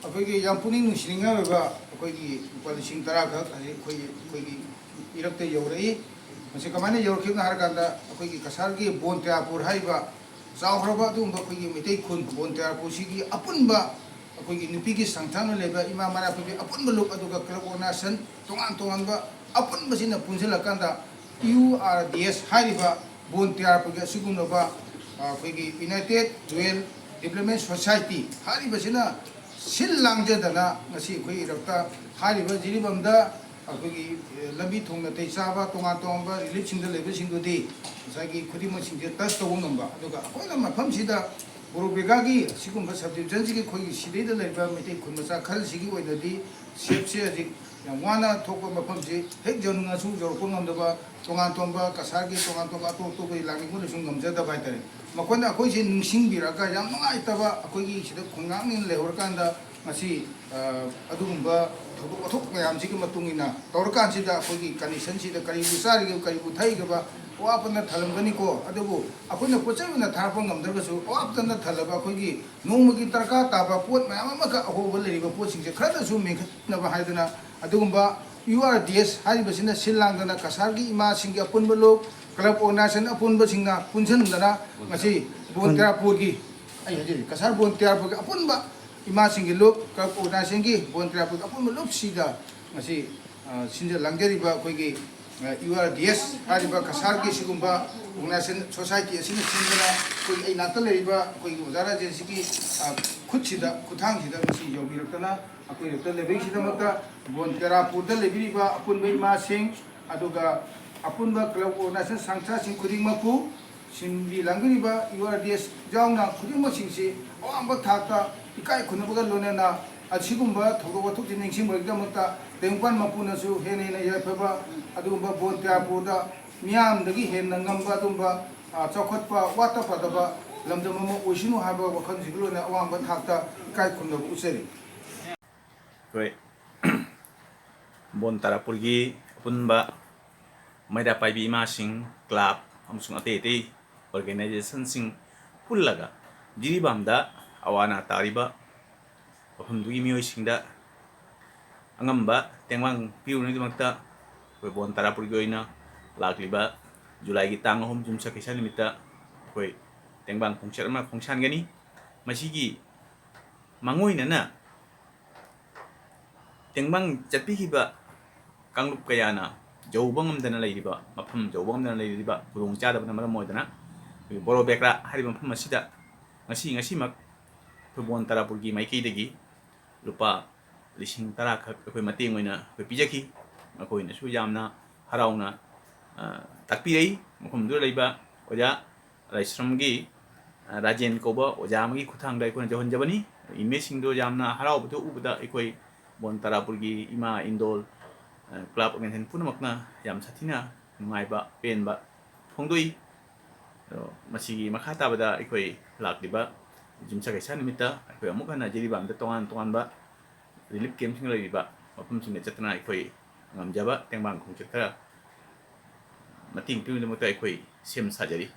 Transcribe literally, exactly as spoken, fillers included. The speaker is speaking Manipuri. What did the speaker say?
ꯑꯩꯈꯣꯏꯒꯤ ꯌꯥꯝ ꯄꯨꯛꯅꯤꯡ ꯅꯨꯡꯁꯤꯅꯤꯡꯉꯥꯏ ꯑꯣꯏꯕ ꯑꯩꯈꯣꯏꯒꯤ ꯂꯨꯄꯥ ꯂꯤꯁꯤꯡ ꯇꯔꯥ ꯈꯛ ꯍꯧꯖꯤꯛ ꯑꯩꯈꯣꯏꯒꯤ ꯑꯩꯈꯣꯏꯒꯤ ꯏꯔꯛꯇ ꯌꯧꯔꯛꯏ꯫ ꯃꯁꯤ ꯀꯃꯥꯏꯅ ꯌꯧꯔꯛꯈꯤꯕꯅꯣ ꯍꯥꯏꯔꯀꯥꯟꯗ, ꯑꯩꯈꯣꯏꯒꯤ ꯀꯁꯥꯔꯒꯤ ꯕꯣꯟ ꯇꯌꯥꯔꯄꯨꯔ ꯍꯥꯏꯔꯤꯕ ꯆꯥꯎꯈ꯭ꯔꯕ ꯑꯗꯨꯒꯨꯝꯕ ꯑꯩꯈꯣꯏꯒꯤ ꯃꯩꯇꯩ ꯈꯨꯟ ꯕꯣꯟ ꯇꯌꯥꯔꯄꯨꯔꯁꯤꯒꯤ ꯑꯄꯨꯟꯕ ꯑꯩꯈꯣꯏꯒꯤ ꯅꯨꯄꯤꯒꯤ ꯁꯪꯁꯊꯥꯟꯅ ꯂꯩꯕ ꯏꯃꯥ ꯃꯔꯥ ꯄꯥꯏꯕꯤ ꯑꯄꯨꯟꯕ ꯂꯨꯞ, ꯑꯗꯨꯒ ꯀ꯭ꯂꯕ ꯑꯣꯔꯒꯅꯥꯏꯖꯦꯁꯟ ꯇꯣꯉꯥꯟ ꯇꯣꯉꯥꯟꯕ ꯑꯄꯨꯟꯕꯁꯤꯅ ꯄꯨꯟꯁꯤꯜꯂꯀꯥꯟꯗ ꯌꯨ ꯑꯥꯔ ꯗꯤ ꯑꯦꯁ ꯍꯥꯏꯔꯤꯕ ꯕꯣꯟ ꯇꯌꯥꯔꯄꯨꯔꯒꯤ ꯑꯁꯤꯒꯨꯝꯂꯕ, ꯑ, ꯑꯩꯈꯣꯏꯒꯤ ꯌꯨꯅꯥꯏꯇꯦꯠ ꯔꯨꯔꯦꯜ ꯗꯤꯕ꯭ꯂꯞꯃꯦꯟ ꯁꯣꯁꯥꯏꯇꯤ ꯍꯥꯏꯔꯤꯕꯁꯤꯅ ꯁꯤꯜ ꯂꯥꯡꯖꯗꯅ ꯉꯁꯤ ꯑꯩꯈꯣꯏ ꯏꯔꯛꯇ ꯍꯥꯏꯔꯤꯕ ꯖꯤꯔꯤꯕꯥꯝꯗ ꯑꯩꯈꯣꯏꯒꯤ, ꯑ, ꯂꯝꯕꯤ ꯊꯣꯡ ꯅꯥꯇꯩ ꯆꯥꯕ ꯇꯣꯉꯥꯟ ꯇꯣꯉꯥꯟꯕ ꯔꯤꯂꯤꯐꯁꯤꯡꯗ ꯂꯩꯕꯁꯤꯡꯗꯨꯗꯤ ꯉꯁꯥꯏꯒꯤ ꯈꯨꯗꯤꯡꯃꯛꯁꯤꯡꯁꯦ ꯇꯆ ꯇꯧꯕ ꯉꯝꯕ, ꯑꯗꯨꯒ ꯑꯩꯈꯣꯏꯅ ꯃꯐꯝꯁꯤꯗ ꯕꯣꯔꯣꯕꯦꯒꯥꯒꯤ ꯑꯁꯤꯒꯨꯝꯕ ꯁꯕ ꯗꯤꯕꯤꯖꯟꯁꯤꯒꯤ ꯑꯩꯈꯣꯏꯒꯤ ꯁꯤꯗꯩꯗ ꯂꯩꯔꯤꯕ ꯃꯩꯇꯩ ꯈꯨꯟ ꯃꯆꯥ ꯈꯔꯁꯤꯒꯤ ꯑꯣꯏꯅꯗꯤ ꯁꯦꯞꯁꯦ ꯍꯧꯖꯤꯛ ꯌꯥꯝ ꯋꯥꯅ ꯊꯣꯛꯄ ꯃꯐꯝꯁꯤ ꯍꯦꯛ ꯌꯧꯅꯤꯡꯉꯁꯨ ꯌꯧꯔꯛꯄ ꯉꯝꯗꯕ, ꯇꯣꯉꯥꯟ ꯇꯣꯉꯥꯟꯕ ꯀꯁꯥꯔꯒꯤ ꯇꯣꯉꯥꯟ ꯇꯣꯉꯥꯟꯕ ꯑꯇꯣꯞ ꯑꯇꯣꯞꯄꯒꯤ ꯂꯥꯛꯅꯤꯡꯕꯗꯁꯨ ꯉꯝꯖꯗꯕ ꯍꯥꯏꯇꯥꯔꯦ꯫ ꯃꯈꯣꯏꯅ ꯑꯩꯈꯣꯏꯁꯦ ꯅꯤꯡꯁꯤꯡꯕꯤꯔꯒ ꯌꯥꯝ ꯅꯨꯡꯉꯥꯏꯇꯕ, ꯑꯩꯈꯣꯏꯒꯤ ꯁꯤꯗ ꯈꯣꯡꯉꯥꯡꯅꯤꯅ ꯂꯩꯍꯧꯔꯀꯥꯟꯗ ꯉꯁꯤ, ꯑ, ꯑꯗꯨꯒꯨꯝꯕ ꯊꯧꯗꯣꯛ ꯋꯥꯊꯣꯛ ꯃꯌꯥꯝꯁꯤꯒꯤ ꯃꯇꯨꯡ ꯏꯟꯅ ꯇꯧꯔꯀꯥꯟꯁꯤꯗ ꯑꯩꯈꯣꯏꯒꯤ ꯀꯟꯗꯤꯁꯟꯁꯤꯗ ꯀꯔꯤꯕꯨ ꯆꯥꯔꯤꯒꯦ, ꯀꯔꯤꯕꯨ ꯊꯛꯏꯒꯕ ꯑꯋꯥꯠꯄꯅ ꯊꯜꯂꯝꯒꯅꯤꯀꯣ꯫ ꯑꯗꯨꯕꯨ ꯑꯩꯈꯣꯏꯅ ꯄꯣꯠ ꯆꯩ ꯑꯣꯏꯅ ꯊꯥꯔꯛꯄ ꯉꯝꯗ꯭ꯔꯒꯁꯨ ꯑꯋꯥꯠꯄꯅ ꯊꯜꯂꯕ ꯑꯩꯈꯣꯏꯒꯤ ꯅꯣꯡꯃꯒꯤ ꯗꯔꯀꯥꯔ ꯇꯥꯕ ꯄꯣꯠ ꯃꯌꯥꯝ ꯑꯃꯈꯛ ꯑꯍꯣꯕ ꯂꯩꯔꯤꯕ ꯄꯣꯠꯁꯤꯡꯁꯦ ꯈꯔꯗꯁꯨ ꯃꯦꯟꯈꯠꯅꯕ ꯍꯥꯏꯗꯅ ꯑꯗꯨꯒꯨꯝꯕ ꯌꯨ ꯑꯥꯔ ꯗꯤ ꯑꯦꯁ ꯍꯥꯏꯔꯤꯕꯁꯤꯅ ꯁꯤꯜ ꯂꯥꯡꯗꯅ ꯀꯁꯥꯔꯒꯤ ꯏꯃꯥꯁꯤꯡꯒꯤ ꯑꯄꯨꯟꯕ ꯂꯨꯞ, ꯀ꯭ꯂꯕ ꯑꯣꯔꯒꯅꯥꯏꯖꯦꯁꯟ ꯑꯄꯨꯟꯕꯁꯤꯡꯅ ꯄꯨꯟꯁꯤꯟꯗꯅ ꯉꯁꯤ ꯕꯣꯟ ꯇꯦꯔꯥꯄꯨꯔꯒꯤ, ꯑꯩ ꯍꯥꯏꯖꯔꯤ, ꯀꯁꯥꯔ ꯕꯣꯟ ꯇꯦꯔꯥꯄꯨꯔꯒꯤ ꯑꯄꯨꯟꯕ ꯏꯃꯥꯁꯤꯡꯒꯤ ꯂꯨꯞ, ꯀ꯭ꯂꯕ ꯑꯣꯔꯒꯅꯥꯏꯖꯦꯁꯟꯒꯤ ꯕꯣꯟ ꯇꯦꯔꯥꯄꯨꯔꯒꯤ ꯑꯄꯨꯟꯕ ꯂꯨꯞꯁꯤꯗ ꯉꯁꯤ, ꯑ, ꯁꯤꯟꯖ ꯂꯥꯡꯖꯔꯤꯕ ꯑꯩꯈꯣꯏꯒꯤ, ꯑ, ꯌꯨ ꯑꯥꯔ ꯗꯤ ꯑꯦꯁ ꯍꯥꯏꯔꯤꯕ ꯀꯁꯥꯔꯒꯤ ꯁꯤꯒꯨꯝꯕ ꯑꯣꯔꯒꯅꯥꯏꯖꯦꯁꯟ ꯁꯣꯁꯥꯏꯇꯤ ꯑꯁꯤꯅ ꯁꯤꯟꯗꯨꯅ ꯑꯩꯈꯣꯏ ꯑꯩ ꯅꯥꯛꯇ ꯂꯩꯔꯤꯕ ꯑꯩꯈꯣꯏꯒꯤ ꯑꯣꯖꯥ ꯔꯥꯖꯦꯟꯁꯤꯒꯤ, ꯑ, ꯈꯨꯠꯁꯤꯗ, ꯈꯨꯠꯊꯥꯡꯁꯤꯗ ꯉꯁꯤ ꯌꯧꯕꯤꯔꯛꯇꯅ ꯑꯩꯈꯣꯏ ꯔꯛꯇ ꯂꯩꯕꯤꯔꯤꯁꯤꯗꯃꯛꯇ ꯕꯣꯟ ꯇꯦꯔꯥꯄꯨꯔꯗ ꯂꯩꯕꯤꯔꯤꯕ ꯑꯄꯨꯟꯕ ꯏꯃꯥꯁꯤꯡ, ꯑꯗꯨꯒ ꯑꯄꯨꯟꯕ ꯀ꯭ꯂꯕ ꯑꯣꯔꯒꯅꯥꯏꯖꯦꯁꯟ ꯁꯪꯁꯊꯥꯁꯤꯡ ꯈꯨꯗꯤꯡꯃꯛꯄꯨ, ꯁꯤꯟꯕꯤ ꯂꯥꯡꯕꯤꯔꯤꯕ ꯌꯨ ꯑꯥꯔ ꯗꯤ ꯑꯦꯁ ꯌꯥꯎꯅ ꯈꯨꯗꯤꯡꯃꯛꯁꯤꯡꯁꯤ ꯑꯋꯥꯡꯕ ꯊꯥꯛꯇ ꯏꯀꯥꯏ ꯈꯨꯝꯅꯕꯒ ꯂꯣꯏꯅꯅ ꯑꯁꯤꯒꯨꯝꯕ ꯊꯧꯗꯣꯛ ꯋꯥꯊꯣꯛꯁꯤ ꯅꯤꯡꯁꯤꯡꯕꯒꯤꯗꯃꯛꯇ ꯇꯥꯏꯕꯪꯄꯥꯟ ꯃꯄꯨꯅꯁꯨ ꯍꯦꯟꯅ ꯍꯦꯟꯅ ꯌꯥꯏꯐꯕ ꯑꯗꯨꯒꯨꯝꯕ ꯕꯣꯟ ꯇꯦꯔꯥꯄꯨꯔꯗ ꯃꯤꯌꯥꯝꯗꯒꯤ ꯍꯦꯟꯅ ꯉꯝꯕ ꯑꯗꯨꯒꯨꯝꯕ, ꯑ, ꯆꯥꯎꯈꯠꯄ, ꯋꯥꯠꯇ ꯄꯥꯗꯕ ꯂꯝꯗꯝ ꯑꯃ ꯑꯣꯏꯁꯅꯨ ꯍꯥꯏꯕ ꯋꯥꯈꯜꯁꯤꯒ ꯂꯣꯏꯅꯅ ꯑꯋꯥꯡꯕ ꯊꯥꯛꯇ ꯏꯀꯥꯏ ꯈꯨꯝꯅꯕ ꯎꯠꯆꯔꯤ꯫ ꯑꯩꯈꯣꯏ ꯕꯣꯟ ꯇꯥꯔꯥꯄꯨꯔꯒꯤ ꯑꯄꯨꯟꯕ ꯃꯩꯔꯥ ꯄꯥꯏꯕꯤ ꯏꯃꯥꯁꯤꯡ, ꯀ꯭ꯂꯕ ꯑꯃꯁꯨꯡ ꯑꯇꯩ ꯑꯇꯩ ꯑꯣꯔꯒꯅꯥꯏꯖꯦꯁꯟꯁꯤꯡ ꯄꯨꯜꯂꯒ ꯖꯤꯔꯤꯕꯥꯝꯗ ꯑꯋꯥ ꯑꯅꯥ ꯇꯥꯔꯤꯕ ꯃꯐꯝꯗꯨꯒꯤ ꯃꯤꯑꯣꯏꯁꯤꯡꯗ ꯑꯉꯝꯕ ꯇꯦꯡꯕꯥꯡ ꯄꯤꯔꯨꯅꯕꯒꯤꯗꯃꯛꯇ ꯑꯩꯈꯣꯏ ꯕꯣꯟ ꯇꯥꯔꯥꯄꯨꯔꯒꯤ ꯑꯣꯏꯅ ꯂꯥꯛꯂꯤꯕ ꯖꯨꯂꯥꯏꯒꯤ ꯇꯥꯡ ꯑꯍꯨꯝ ꯌꯨꯝꯁꯀꯩꯁ ꯅꯨꯃꯤꯠꯇ ꯑꯩꯈꯣꯏ ꯇꯦꯡꯕꯥꯡ ꯈꯣꯡꯆꯠ ꯑꯃ ꯈꯣꯡꯁꯥꯟꯒꯅꯤ꯫ ꯃꯁꯤꯒꯤ ꯃꯥꯡꯑꯣꯏꯅꯅ ꯇꯦꯡꯕꯥꯡ ꯆꯠꯄꯤꯈꯤꯕ ꯀꯥꯡꯂꯨꯞ ꯀꯌꯥꯅ ꯌꯧꯕ ꯉꯝꯗꯅ ꯂꯩꯔꯤꯕ, ꯃꯐꯝ ꯌꯧꯕ ꯉꯝꯗꯅ ꯂꯩꯔꯤꯕ ꯈꯨꯗꯣꯡꯆꯥꯗꯕꯅ ꯃꯔꯝ ꯑꯣꯏꯗꯅ ꯑꯩꯈꯣꯏꯒꯤ ꯕꯣꯔꯣ ꯕꯦꯀ꯭ꯔꯥ ꯍꯥꯏꯔꯤꯕ ꯃꯐꯝ ꯑꯁꯤꯗ ꯉꯁꯤ, ꯉꯁꯤꯃꯛ ꯑꯩꯈꯣꯏ ꯕꯣꯟ ꯇꯥꯔꯥꯄꯨꯔꯒꯤ ꯃꯥꯏꯀꯩꯗꯒꯤ ꯂꯨꯄꯥ ꯂꯤꯁꯤꯡ ꯇꯔꯥ ꯈꯛ ꯑꯩꯈꯣꯏ ꯃꯇꯦꯡ ꯑꯣꯏꯅ ꯑꯩꯈꯣꯏ ꯄꯤꯖꯈꯤ꯫ ꯃꯈꯣꯏꯅꯁꯨ ꯌꯥꯝꯅ ꯍꯔꯥꯎꯅ, ꯑ, ꯇꯥꯛꯄꯤꯔꯛꯏ꯫ ꯃꯐꯝꯗꯨꯗ ꯂꯩꯕ ꯑꯣꯖꯥ ꯂꯥꯏꯁ꯭ꯔꯝꯒꯤ, ꯑ, ꯔꯥꯖꯦꯟ ꯀꯧꯕ ꯑꯣꯖꯥ ꯑꯃꯒꯤ ꯈꯨꯠꯊꯥꯡꯗ ꯑꯩꯈꯣꯏꯅ ꯌꯧꯍꯟꯖꯕꯅꯤ꯫ Inmateꯁꯤꯡꯗꯣ ꯌꯥꯝꯅ ꯍꯔꯥꯎꯕꯗꯨ ꯎꯕꯗ ꯑꯩꯈꯣꯏ ꯕꯣꯟ ꯇꯥꯔꯥꯄꯨꯔꯒꯤ ꯏꯃꯥ ꯏꯟꯗꯣꯜ, ꯑ, club organization ꯄꯨꯝꯅꯃꯛꯅ ꯌꯥꯝ ꯁꯥꯊꯤꯅ ꯅꯨꯡꯉꯥꯏꯕ, ꯄꯦꯟꯕ ꯐꯣꯡꯗꯣꯛꯏ꯫ ꯑꯗꯣ ꯃꯁꯤꯒꯤ ꯃꯈꯥ ꯇꯥꯕꯗ ꯑꯩꯈꯣꯏ ꯂꯥꯛꯂꯤꯕ ꯌꯨꯝꯁꯀꯩꯁ ꯅꯨꯃꯤꯠꯇ ꯑꯩꯈꯣꯏ ꯑꯃꯨꯛ ꯍꯟꯅ ꯖꯤꯔꯤꯕꯥꯝꯗ ꯇꯣꯉꯥꯟ ꯇꯣꯉꯥꯟꯕ relief campꯁꯤꯡ ꯂꯩꯔꯤꯕ ꯃꯐꯝꯁꯤꯡꯗ ꯆꯠꯇꯨꯅ ꯑꯩꯈꯣꯏ ꯉꯝꯖꯕ ꯇꯦꯡꯕꯥꯡ ꯈꯣꯡꯆꯠ ꯈꯔ ꯃꯇꯦꯡ ꯄꯤꯅꯕꯒꯤꯗꯃꯛꯇ ꯑꯩꯈꯣꯏ ꯁꯦꯝ ꯁꯥꯖꯔꯤ꯫